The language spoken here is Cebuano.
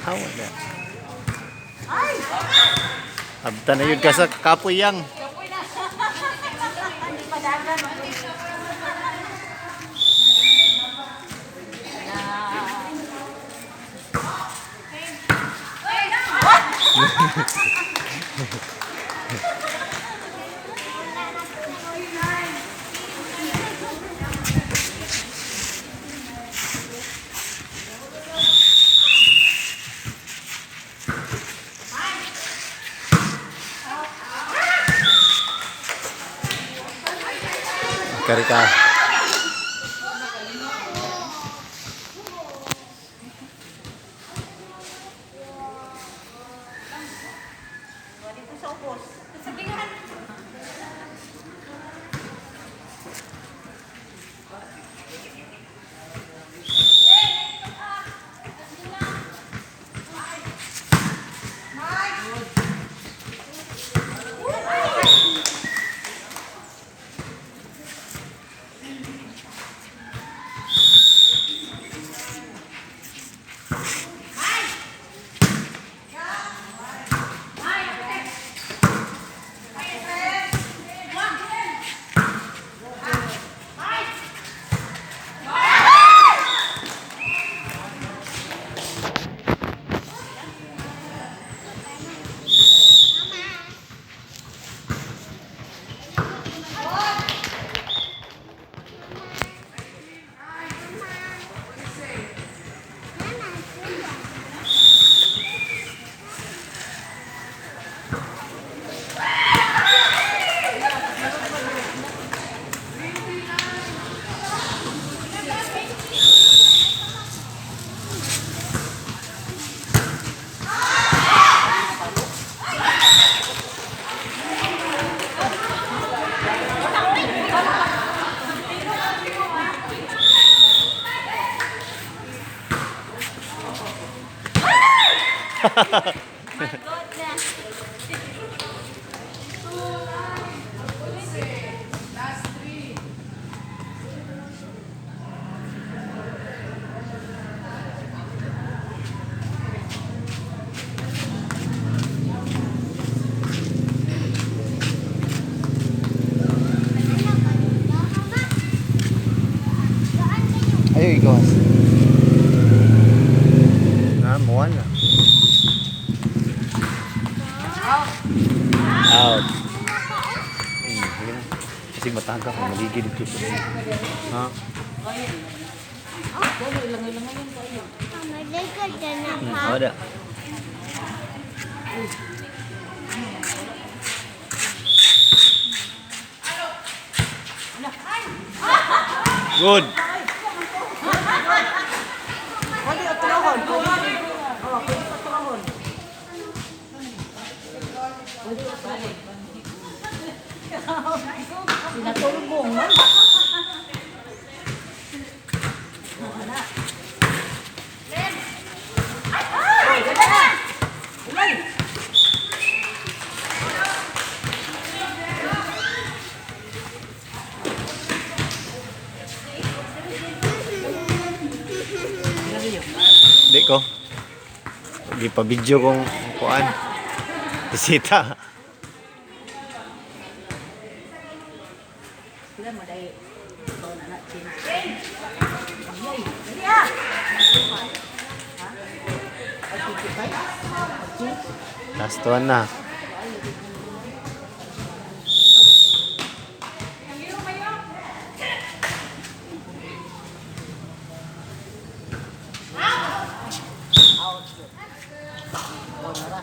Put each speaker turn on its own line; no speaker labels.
Hawa na. Abta na yun ka sa kapuyang.
Hindi pa dagan.
Karika.
Dito sa ubos. Sabihan. My goodness.
Ayo ikaw. Na, muwan na. Out. Sige na. Kasi mataga ka, maligid dito sa. Ha? Wala. Good.
Pwede otrohon. Pwede. Oh, pwede otrohon. Pwede otrohon. Pinatulbong man. Oh, ana. Ay, ganda na. Ulay.
Di ko. Di pa video kong kuan. Bisita.
Sila mo dahil. Ikaw na na, change. Ulay. Dali ah. Ha? Ay, 55? Change?
Last one na.
Out. Oh, nara.